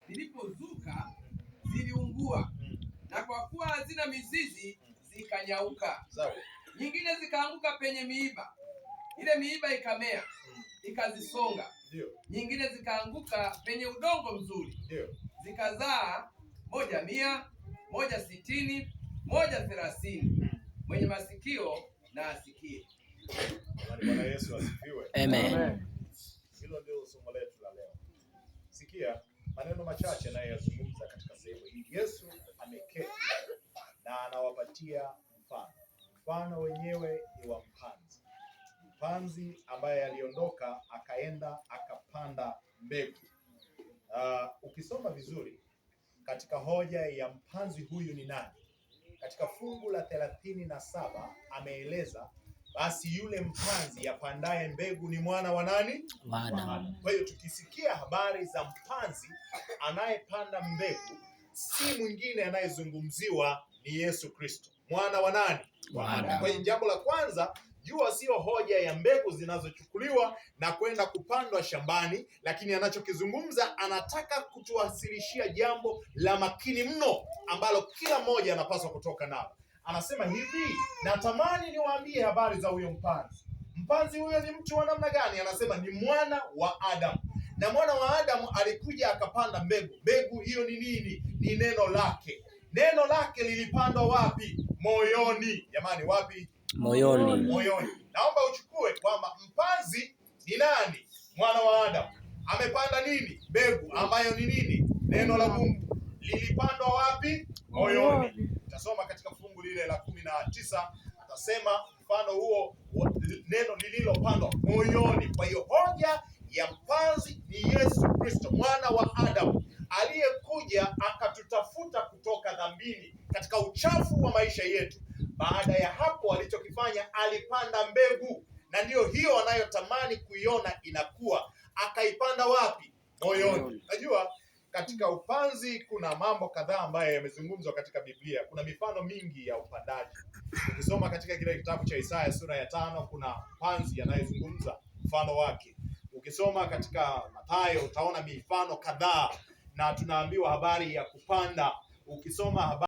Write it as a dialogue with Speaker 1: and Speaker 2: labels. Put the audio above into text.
Speaker 1: Zilipozuka ziliungua, na kwa kuwa hazina mizizi zikanyauka.
Speaker 2: Sawa.
Speaker 1: Nyingine zikaanguka penye miiba, ile miiba ikamea ikazisonga. Nyingine zikaanguka penye udongo mzuri, zikazaa moja 100, moja 60, moja 30. Mwenye masikio na asikie.
Speaker 2: Bwana Yesu asifiwe.
Speaker 3: Amen.
Speaker 2: Hilo ndio somo letu la leo. Sikia maneno machache anayoyazungumza katika sehemu hii. Yesu ameketi na anawapatia mfano. Mfano wenyewe ni wa mpanzi. Mpanzi ambaye aliondoka akaenda akapanda mbegu. Ukisoma vizuri katika hoja ya mpanzi huyu ni nani, katika fungu la 37 ameeleza basi yule mpanzi apandaye mbegu ni mwana wa nani?
Speaker 3: Wa Adamu.
Speaker 2: Kwa hiyo tukisikia habari za mpanzi anayepanda mbegu, si mwingine anayezungumziwa ni Yesu Kristo, mwana wa nani?
Speaker 3: Wa Adamu.
Speaker 2: Kwa hiyo jambo la kwanza, jua sio hoja ya mbegu zinazochukuliwa na kwenda kupandwa shambani, lakini anachokizungumza, anataka kutuwasilishia jambo la makini mno ambalo kila mmoja anapaswa kutoka nalo. Anasema hivi, natamani niwaambie habari za huyo mpanzi. Mpanzi huyo ni mtu wa namna gani? Anasema ni mwana wa Adamu, na mwana wa Adamu alikuja akapanda mbegu. Mbegu hiyo ni nini? Ni neno lake. Neno lake lilipandwa wapi? Moyoni. Jamani, wapi?
Speaker 3: Moyoni.
Speaker 2: Moyoni. Naomba uchukue kwamba mpanzi ni nani? Mwana wa Adamu. Amepanda nini? Mbegu ambayo ni nini? Neno la Mungu. Lilipandwa wapi? Moyoni. Utasoma katika fungu lile la 19, atasema mfano huo neno lililopandwa moyoni. Kwa hiyo hoja ya mpanzi ni Yesu Kristo, mwana wa Adamu, aliyekuja akatutafuta kutoka dhambini katika uchafu wa maisha yetu. Baada ya hapo, alichokifanya alipanda mbegu, na ndiyo hiyo anayotamani kuiona inakuwa. Akaipanda wapi? Moyoni. Najua katika upanzi kuna mambo kadhaa ambayo yamezungumzwa katika Biblia. Kuna mifano mingi ya upandaji. Ukisoma katika kile kitabu cha Isaya sura ya 5 kuna mpanzi anayezungumza mfano wake. Ukisoma katika Mathayo utaona mifano kadhaa, na tunaambiwa habari ya kupanda. Ukisoma habari